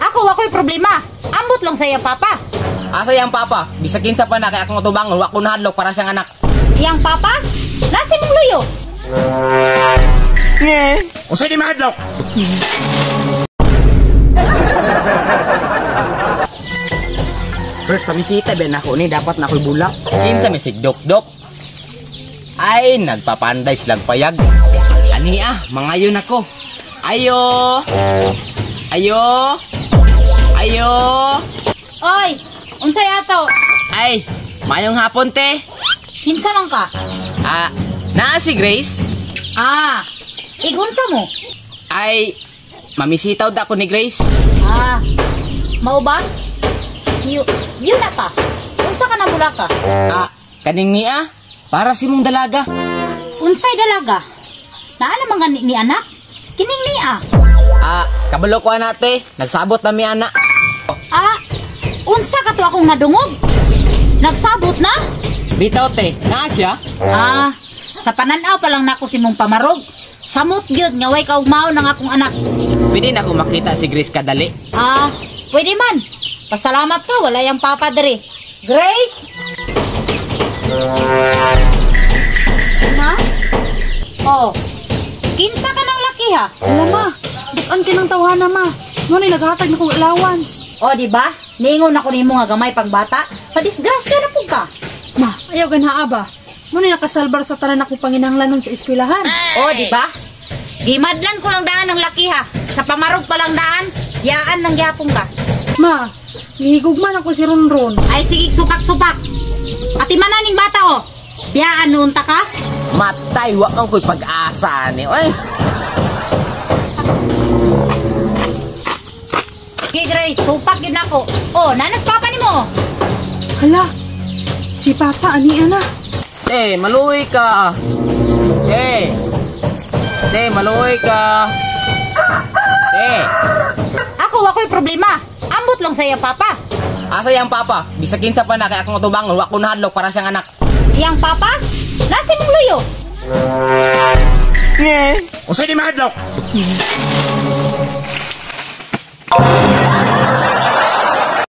Ako wakoy problema. Ambot lang sa iyang papa. Asa yang papa? Bisag kinsa pa na kay akong tubangon, wa ko nahadlok para siyang anak. Iyang papa? Nasi mong luyo. Unsay di mahadlok? First pamisita ben ako ni dapat na ako'y bulak. Kinsa may sigdok-dok. Ay, nagpapanday silang payag. Ani ah, mangayon ako. Ayo. Ayo. Ayo. Oy, unsay ato? Ay, mayong hapon te. Kinsa man ka? Ah, naa si Grace? Ah, igunsa mo? Ay, mamisitaw da ko ni Grace. Ah, mao ba? Yun na ka. Unsa ka na mula ka? Ah, kaning niya, para si mong dalaga. Unsay dalaga? Naa naman gani ni anak? Kining niya. Ah, kabalo ko anate, nagsabot na mi anak. Ah, unsa ka to akong nadungog? Nagsabot na? Bitaw te, naa siya? Ah, sa pananaw pa lang nako si mong pamarog. Samot gyud nga way kaugmaon ng akong anak. Pwede na ko makita si Grace kadali. Ah, pwede man. Pasalamat ka, wala yang papa dere. Grace? Ma? Oh, kinsa ka ng laki ha? Ala ma, dukan ka ng tawhana ma. Ngunay naghatag na kong allowance. Oh, di ba? Niingon ako nimo nga gamay pang bata. Padisgrasya na pud ka. Ma, ayaw ganhaa ba? Ngunay nakasalbar sa tanan akong panginahanglanon sa eskwelahan. Oh, di ba? Gimadlan ko lang daan ng laki ha. Sa pamarog pa lang daan, yaan lang gyapon ka. Ma, gihigugman ako si Ronron. Ay, sige, supak-supak. Ati mananing bata oh. Biyaan noon ta ka? Matay, wa kang ko'y pag-asa ni. Oy, Okay, Grace, supak yun ako. Oh, nanas papa ni mo. Hala, si Papa ani ana. te, maluoy ka. Te. Te, maluoy ka. Te, Ako, wako'y problema. Ambot lang sa iyang papa. asa yang papa? Bisag kinsa pa na kay akong tubangon, wa ko nahadlok para siyang anak. Iyang papa? Nasi mong luyo. Unsay di mahadlok?